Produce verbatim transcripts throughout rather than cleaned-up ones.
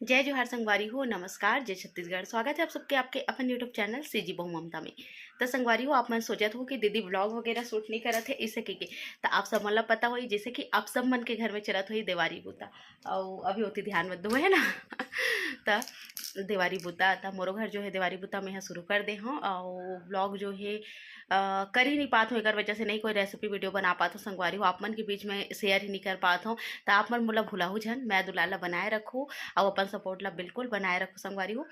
जय जोहार संगवारी हो, नमस्कार, जय छत्तीसगढ़। स्वागत है आप सबके आपके अपन YouTube चैनल सीजी बहू ममता में। त संगवारी हो, आप मन सोचत हो कि दीदी व्लॉग वगैरह शूट नहीं करत है, इसे के, के। त आप सब मन ला पता होही, जैसे कि आप सब मन के घर में चलत होही देवारी बूता, अउ अभी ओती ध्यान मत दो, है ना? त देवारी बूता, त मोरो घर जो है देवारी बूता में ह शुरू कर दे हूँ, अउ व्लॉग जो है अ, कर ही नहीं पात हूँ, एकर वजह से नहीं कोई रेसिपी वीडियो बना पात हूँ संगवारी हो, आप मन के बीच में शेयर ही नहीं कर पात हूँ। त आप मन मोला भुलाहू झन, मैं दुलार ला बनाए रखू, अउ अपन सपोर्ट ला बिल्कुल बनाए रखू संगवारी हो।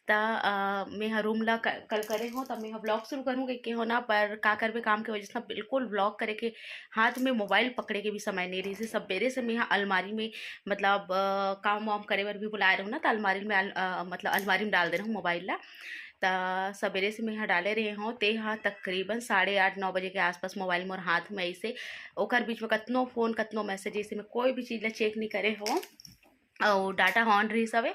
त अ, मैं ह रूम ला क-, कल करे हूँ, त मैं ह व्लॉग शुरू करूँ के, के हो ना, पर का करबे, काम के वजह से ना बिल्कुल व्लॉग करे के हाथ में मोबाइल पकड़े के भी समय नहीं रही। सबेरे से मैं ह अलमारी में, मतलब अ, काम वाम करे बर भी बुलाए रहूँ ना, त अलमारी में अल-, अ, मतलब अलमारी में डाल दे रहूँ मोबाइल ला। त सबेरे से मैं ह डाले रहे हूँ, ते ह तकरीबन साढ़े आठ, नौ बजे के आसपास मोबाइल मोर हाथ में आइसे। ओकर बीच में कतनो फ़ोन, कतनो मैसेज, जैसे मैं कोई भी चीज़ ला चेक नहीं करे हूँ, अउ डाटा ऑन रहिस हवे,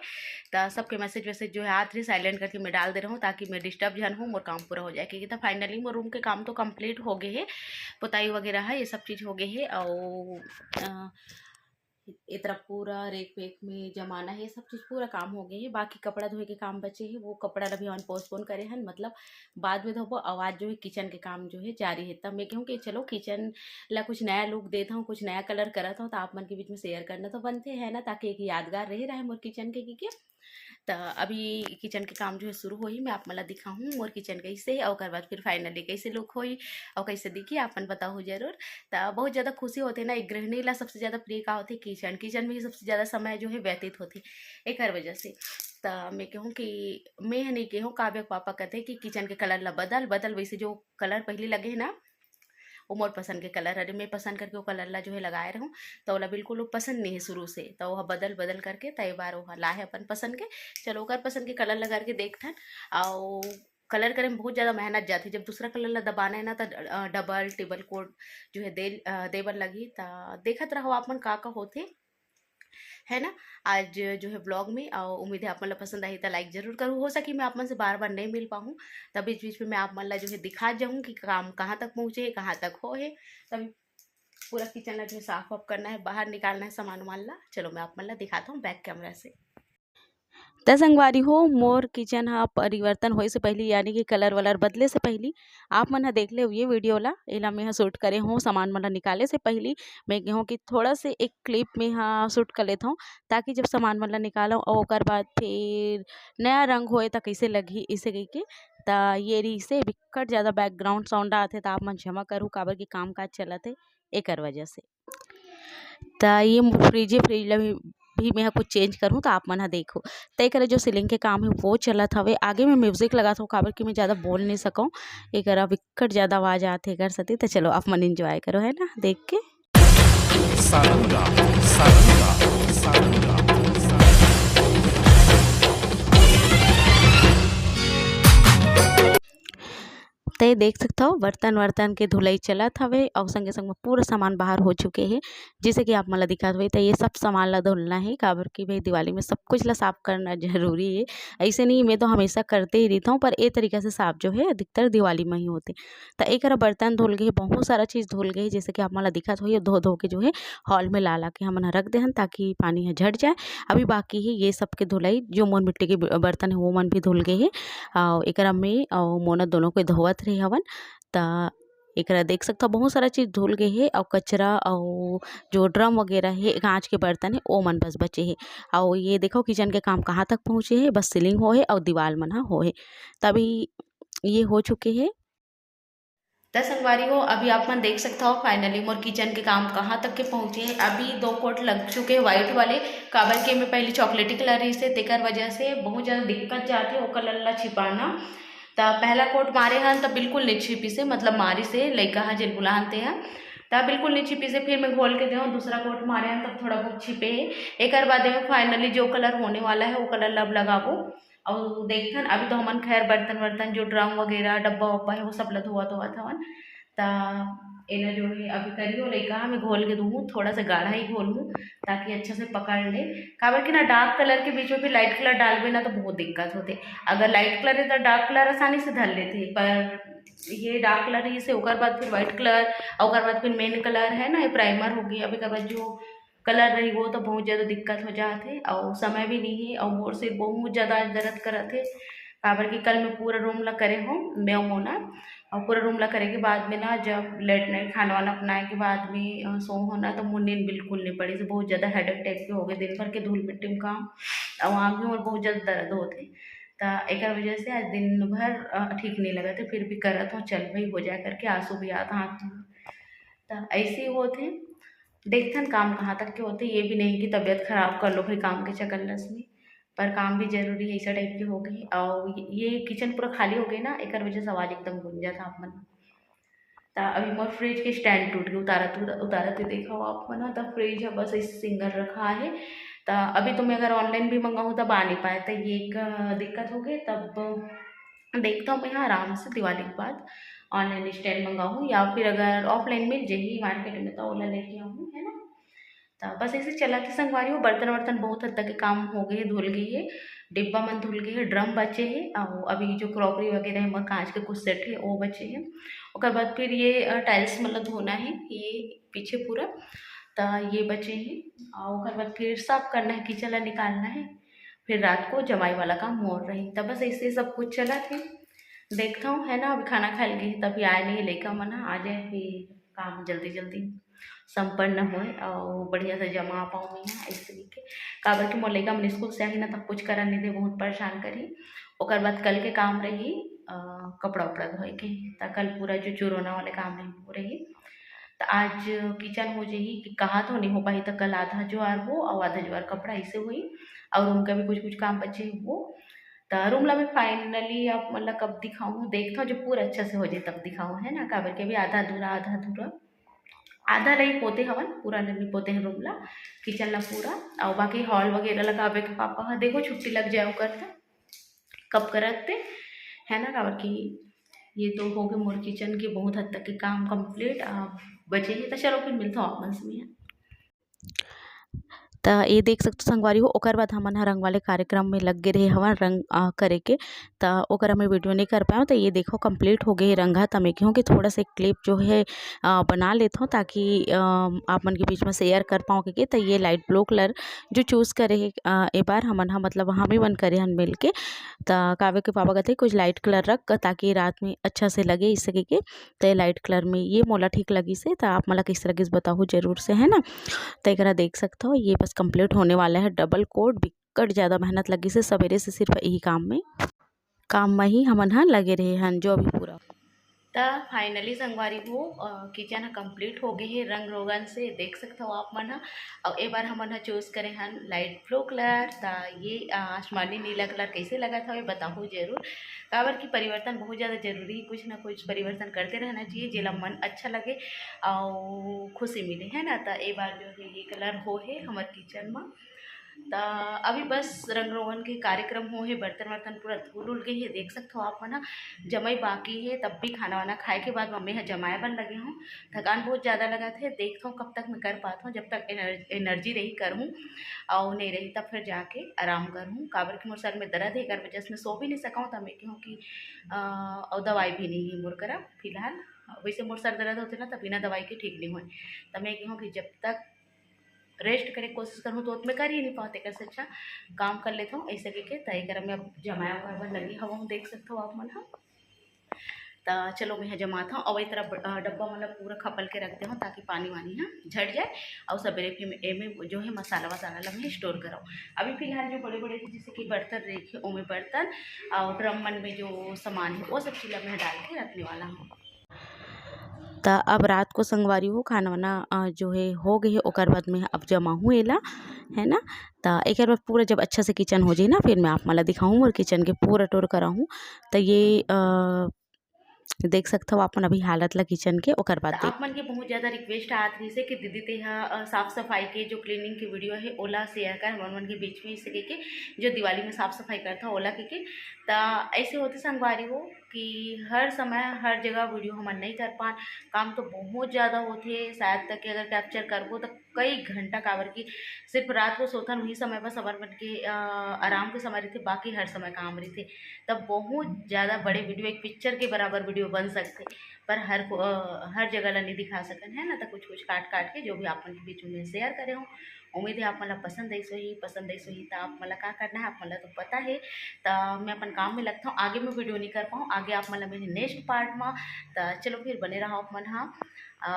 त सबके मैसेज वैसेज जो है आत रही, साइलेंट करके मैं डाल दे रहूँ, ताकि मैं डिस्टर्ब झन हूँ, मोर काम पूरा हो जाए। क्योंकि त फाइनली मोर रूम के काम तो कंप्लीट हो गए है, पोताई वगैरह है, ये सब चीज़ हो गए है। अउ अ, ए तरफ पूरा रेक वेक में जमाना है, सब चीज़ पूरा काम हो गए है। बाकी कपड़ा धोए के काम बचे है, वो कपड़ा ला भी हमन पोस्टपोन करे हन, मतलब बाद में धोबो। अउ आज जो है किचन के काम जो है जारी है। तब मैं कहूँ कि चलो किचन ला कुछ नया लुक देत हूँ, कुछ नया कलर करत हूँ, त आप मन के बीच में शेयर करना तो बनते है ना, ताकि एक यादगार रहे रहे मोर किचन के, के, के। त अभी किचन के काम जो है शुरू होही, मैं आप मन ला दिखाहूँ मोर किचन कैसे हे, अउ ओकर बाद फिर फाइनली कैसे लुक होही, अउ कैसे दिखी, आप मन बताहू जरूर। त बहुत ज़्यादा खुशी होथे ना, एक गृहिणी ला सबसे ज़्यादा प्रिय का होथे? किचन। किचन में ही सबसे ज़्यादा समय जो है व्यतीत होथे, एकर वजह से। त मैं कहूँ कि मैं ह नहीं कहूँ, काव्य के पापा कहते कि किचन के कलर ला बदल, बदल, वैसे जो कलर पहले लगे है ना, वो मोर पसंद के कलर हरे, मैं पसंद करके वो कलर ला जो है लगाए रहूँ, त ओला बिल्कुल वो पसंद नहीं है शुरू से, त वो ह बदल बदल करके त ए बार वो ह लाहे अपन पसंद के। चलो ओकर पसंद के कलर ला करके देखथन। अउ कलर करे में बहुत ज़्यादा मेहनत जाथे, जब दूसरा कलर ला दबाना है ना, त अ, डबल टेबल कोट जो है दे, अ, दे बर लगही। त देखत रहो आप मन का का होथे, है ना, आज जो है व्लॉग में। अउ उम्मीद है आप मन ला पसंद आही, त लाइक जरूर करूँ। हो सकी मैं आप मन से बार बार नहीं मिल पाऊँ, त बीच बीच में मैं आप मन ला जो है दिखा जाऊँ कि काम कहाँ तक पहुँचे है, कहाँ तक हो है। तब पूरा किचन ला जो है साफ वाफ करना है, बाहर निकालना है सामान वामान ला। चलो मैं आप मन ला दिखाता हूँ बैक कैमरा से। त संगवारी हो, मोर किचन ह परिवर्तन होए से पहिली, यानी कि कलर वलर बदले से पहिली, आप मन ह देख लेव ये वीडियो ला। एला मैं ह शूट करे हों सामान मन ला निकाले से पहिली। मैं कहूँ कि थोड़ा से एक क्लिप में ह शूट कर लेत हूँ, ताकि जब सामान मन ला निकालव अउ ओकर बाद फिर नया रंग होए त कैसे लगही, इसे कहिके। त ये रही से बिक्कट ज़्यादा बैकग्राउंड साउंड आथे, त आप मन क्षमा करू, काबर कि काम काज चलत हे, एकर वजह से। त ये फ्रिज, फ्रिज ला भी, भी मैं ह कुछ चेंज करूँ, त आप मन ह देखो। त एकरा जो सीलिंग के काम है, वो चलत हवे। आगे मैं म्यूजिक लगात हूँ, काबर कि मैं ज़्यादा बोल नहीं सकूँ, एकरा बिक्कट ज़्यादा आवाज़ आथे एकर सेती। त चलो, आप मन एंजॉय करो, है ना, देख के। सारंगा, सारंगा, सारंगा, सारंगा। त ये देख सकथव, बर्तन वर्तन के धुलाई चलत हवे अउ संगे संग में पूरा सामान बाहर हो चुके हे। जैसे कि आप मन ला दिखत हवे, त ये सब सामान ला धुलना हे, काबर कि भाई दिवाली में सब कुछ ला साफ करना जरूरी हे। ऐसे नहीं, मैं तो हमेशा करते ही रहिथव, पर ए तरीका से साफ जो है अधिकतर दिवाली में ही होथे। त एकरा बर्तन धुल गए, बहुत सारा चीज़ धुल गए, जैसे कि आप मन ला दिखत होही, धो धो के जो है हॉल में ला ला के हमन ह रख देहन, ताकि पानी ह झड़ जाए। अभी बाकी है ये सब के धुलाई, जो मोर मिट्टी के ब-, बर्तन है, वो मन भी धुल गए है। अउ एकरा में अउ मोना दोनों को धोवत रहे हवन। त एकरा देख सकथव, बहुत सारा चीज़ धुल गए हे, अउ कचरा अउ जो ड्रम वगैरह हे, कांच के बर्तन हे, ओ मन बस बचे हे। अउ ये देखो, किचन के काम कहाँ तक पहुँचे हे, बस सीलिंग हो हे अउ दीवाल मन ह हो हे, तभी ये हो चुके हे। त संगवारी हो, अभी आप मन देख सकथव, finally मोर किचन के काम कहाँ तक के पहुँचे हे। अभी दो कोट लग चुके हे व्हाइट वाले, काबर के में पहले चॉकलेटी कलर रहिस हे, तेकर वजह से बहुत ज़्यादा दिक्कत जाथे ओ कलर ला छिपाना। त पहला कोट मारे हन त बिल्कुल नहीं छिपिस हे, मतलब मारिस हे लइका ह जेन बुलाहन ते ह, त बिल्कुल नहीं छिपिस हे। फिर मैं घोल के देहूँ, दूसरा कोट मारे हन तब थोड़ा बहुत छिपे हे। एकर बाद में finally जो कलर होने वाला है वो कलर ला अब लगाबो। अउ देखथन, अभी तो हमन खैर बर्तन वर्तन, जो ड्रम वगैरह, डब्बा वब्बा है, वो सब ला धोवत धोवत हवन। त एला जो है अभी करियो लइका ह, मैं घोल के दूहूँ, थोड़ा सा गाढ़ा ही घोलहूँ, ताकि अच्छा से पकड़ ले। काबर कि ना, डार्क कलर के बीच में भी लाइट कलर डालबे ना, तो बहुत दिक्कत होथे। अगर लाइट कलर है, तो डार्क कलर आसानी से धर लेथे, पर ये डार्क कलर ही से, ओकर बाद फिर व्हाइट कलर, ओकर बाद फिर मेन कलर है ना, ये प्राइमर हो गया, अभी ओकर बाद जो कलर रही वो तो बहुत ज़्यादा दिक्कत हो जात हे, अउ समय भी नहीं हे, अउ मोर सिर बहुत ज़्यादा आज दर्द करत हे, काबर कि कल मैं पूरा रूम ला करे हों, मैं अउ मोना, अउ पूरा रूम ला करे के बाद में ना, जब लेट नाइट खाना वाना बनाए के बाद में, अ, सो हों ना, तो मोर नींद बिल्कुल नहीं पड़ी, से बहुत ज़्यादा हेडेक टाइप के हो गए, दिन भर के धूल मिट्टी में काम, अउ आँख भी मोर बहुत ज़्यादा दर्द होत हे। त एकर वजह से आज दिन भर, अ, ठीक नहीं लगत हे, फिर भी करत हों, चल भाई हो जाए करके, आंसू भी आत हे आँख में। त ऐसे ही होत हे, देखथन काम कहाँ तक के होथे, ये भी नहीं कि तबीयत खराब कर लो भाई काम के चक्कर लस में, पर काम भी जरूरी है, ऐसा टाइप के हो गए। और ये किचन पूरा खाली हो गए ना, एकर वजह से आवाज़ एकदम गूंजत हे आप मन। त अभी मोर फ्रिज के स्टैंड टूट गए, उतारत उतारत ही देखा हो आप मन, त फ्रिज है बस ऐसे सिंगल रखा है। त अभी तो मैं अगर ऑनलाइन भी मंगाऊँ तब आ नहीं पाए, त ये एक दिक्कत हो गई। तब देखता हूँ मैं यहाँ आराम से दिवाली के बाद ऑनलाइन स्टैंड मंगाऊँ, या फिर अगर ऑफलाइन मिल जाही मार्केट में तो ओला लेके आऊँ, है ना। त बस ऐसे चलत हे संगवारी हो, बर्तन वर्तन बहुत हद तक के काम हो गए हे, धुल गए हे, डिब्बा मन धुल गए हे, ड्रम बचे हे, अउ अभी जो क्रॉकरी वगैरह हे, मोर कांच के कुछ सेट हे, वो बचे हे। ओकर बाद फिर ये, अ, टाइल्स मन ला धोना हे, ये पीछे पूरा, त ये बचे हे, अउ ओकर बाद फिर साफ करना हे, किचन ला निकालना हे, फिर रात को जमाई वाला काम मोर रही। त बस ऐसे सब कुछ चलत हे, देखता हूँ, है ना। अभी खाना खाए लगे, तभी आए नहीं लइका मन, आ जाए फिर काम जल्दी जल्दी संपन्न होए अउ बढ़िया से जमा पाऊँ मैं यहाँ, ऐसे कहिके। काबर कि मोर लइका मन स्कूल से आही ना, तब कुछ करन नहीं दे, बहुत परेशान करही। ओकर बाद कल के काम रही, अ, कपड़ा उपड़ा धोए के, त कल पूरा जो चुरोना वाले काम रही, वो रही। त आज किचन हो जाही कि कहा तो नहीं हो पाही, त कल आधा जुआर वो अउ आधा जुआर कपड़ा ऐसे होही, अउ उनका भी कुछ कुछ काम बचे हे वो। त रूम ला मैं finally आप मन ला कब दिखाऊँ, देखता हूँ जब पूरा अच्छा से हो जाए तब दिखाऊँ, है ना। काबर के अभी आधा अधूरा, आधा अधूरा, आधा ला ही पोते हवन, पूरा ला नहीं पोते हैं रूम ला, किचन ला पूरा। अउ बाकी हॉल वगैरह ला काबर के पापा ह, देखो छुट्टी लग जाए ओकर त कब करत ते, है ना। काबर कि ये तो हो गए मोर किचन के बहुत हद तक के काम कंप्लीट, अब बचे हे। त चलो फिर मिलता हूँ आप मन से मैं। त ये देख सकथो संगवारी हो, ओकर बाद हमन ह रंग वाले कार्यक्रम में लग गे रहे हवन, रंग, अ, करे के। त ओकर मैं वीडियो नहीं कर पाएंव। त ये देखो, कंप्लीट हो गए हे रंग ह। त मैं कहूँ कि थोड़ा सा क्लिप जो है, अ, बना लेथव, ताकि, अ, आप मन के बीच में शेयर कर पाओ। के त ये लाइट ब्लू कलर जो चूज करे हे, अ, ए बार हमन ह, मतलब, हमी मन करे हन मिल के। त काव्य के पापा कहते, "कुछ लाइट कलर रख, ताकि रात में अच्छा से लगे," इस सके के। त ये लाइट कलर में ये मोला ठीक लगिस हे। त आप मन ला किस तरह के बताहू जरूर से, है ना। त एकरा देख सकथव, ये बस कंप्लीट होने वाला है। डबल कोट, बिकट ज़्यादा मेहनत लगिस हे सवेरे से सिर्फ यही काम में, काम में ही हमन ह लगे रहे हन, जो अभी पूरा। त finally संगवारी हो, अ, किचन ह कंप्लीट हो गए हे रंग रोगन से, देख सकथव आप मन ह। अउ ए बार हमन ह चूज करे हन लाइट ब्लू कलर। त ये, अ, आसमानी नीला कलर कैसे लगत हवे, बताहू जरूर, काबर कि परिवर्तन बहुत ज़्यादा जरूरी हे, कुछ ना कुछ परिवर्तन करते रहना चाहिए, जेला मन अच्छा लगे अउ खुशी मिले, है ना। त ए बार जो है ये कलर हो हे हमर किचन म। त अभी बस रंग रोगन के कार्यक्रम हो हे, बर्तन वर्तन पूरा धुल उल गए हे, देख सकथव आप मन ह, जमई बाकी हे, तब भी खाना वाना खाए के बाद मम्मी ह जमाए बर लगे हों। थकान बहुत ज़्यादा लगत हे, देखथव कब तक मैं कर पाथव, जब तक एनर-, एनर्जी रही करहूँ, अउ नहीं रही तब फिर जाके आराम करहूँ, काबर कि मोर सर में दर्द हे, एकर वजह से मैं सो भी नहीं सकव। त मैं कहूँ कि, अ, अउ दवाई भी नहीं हे मोर करा फिलहाल। वैसे मोर सर दर्द होथे ना, त बिना दवाई के ठीक नहीं होए। त मैं कहूँ कि जब तक रेस्ट करे के कोशिश करहूँ, तो मैं कर ही नहीं पावत, एकर से अच्छा काम कर लेथव, ऐसे कहिके। त एकर मैं अब जमाए बर लगी हवं, देख सकथव आप मन ह। त चलो, मैं ह जमात हूँ, अउ ए तरफ, अ, डब्बा मन ल पूरा खपल के रख दे हूँ, ताकि पानी वानी ह झड़ जाए, अउ सबेरे फिर एमे जो है मसाला वसाला ल मैं स्टोर करव। अभी फिलहाल जो बड़े बड़े, जैसे कि बर्तन रेखे, ओमे बर्तन, अउ ड्रम मन में जो सामान है, वो सब चीज ल मैं डाल के रखने वाला हूँ। त अब रात को संगवारी हो, खाना वाना, अ, जो है हो गए है, ओकर बाद में अब जमा हूँ एला, है ना। त एकर बाद पूरा जब अच्छा से किचन हो जाए ना, फिर मैं आप मन ला दिखाऊँ मोर किचन के पूरा टूर कराऊँ। त ये, अ, देख सकथव आप मन अभी हालत ला किचन के, ओकर बाद त देख आप मन के बहुत ज्यादा रिक्वेस्ट आत रहिस हे कि दीदी तेहा, अ, साफ सफाई के जो क्लीनिंग के वीडियो है, ओला शेयर कर हमन मन के बीच में, इसे कहिके जो दिवाली में साफ सफाई करथव ओला कहिके। त ऐसे होथे संगवारी हो कि हर समय हर जगह वीडियो हमन नहीं कर पान, काम तो बहुत ज्यादा होथे, शायद तक कि अगर कैप्चर करबो त कई घंटा, काबर कि सिर्फ रात को सोथन, वही समय बस हमर मन के, अ, आराम के समय रहिथे, बाकी हर समय काम रहिथे। तब बहुत ज्यादा बड़े वीडियो, एक पिक्चर के बराबर वीडियो बन सकथे, पर हर को, अ, हर जगह ला नहीं दिखा सकन, है ना। त कुछ कुछ काट काट के जो भी आप मन के बीच में शेयर करे हूँ, उम्मीद है आप मन ला पसंद आइस होही। पसंद आइस होही त आप मन ला का करना है, आप मन ला तो पता है। त मैं अपन काम में लगथौं, आगे मैं वीडियो नहीं कर पाऊँ, आगे आप मन ला मिलही नेक्स्ट पार्ट में। त चलो फिर बने रहो आप मन, हाँ, अ,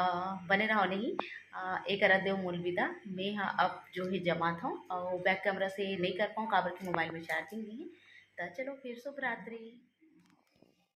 बने रहो नहीं, अ, एकरा देव मोल विदा। मैं हा अब जो है जमात हूँ और बैक कैमरा से नहीं कर पाऊँ, काबर कि मोबाइल में चार्जिंग नहीं है। त चलो फिर शुभ रात्रि।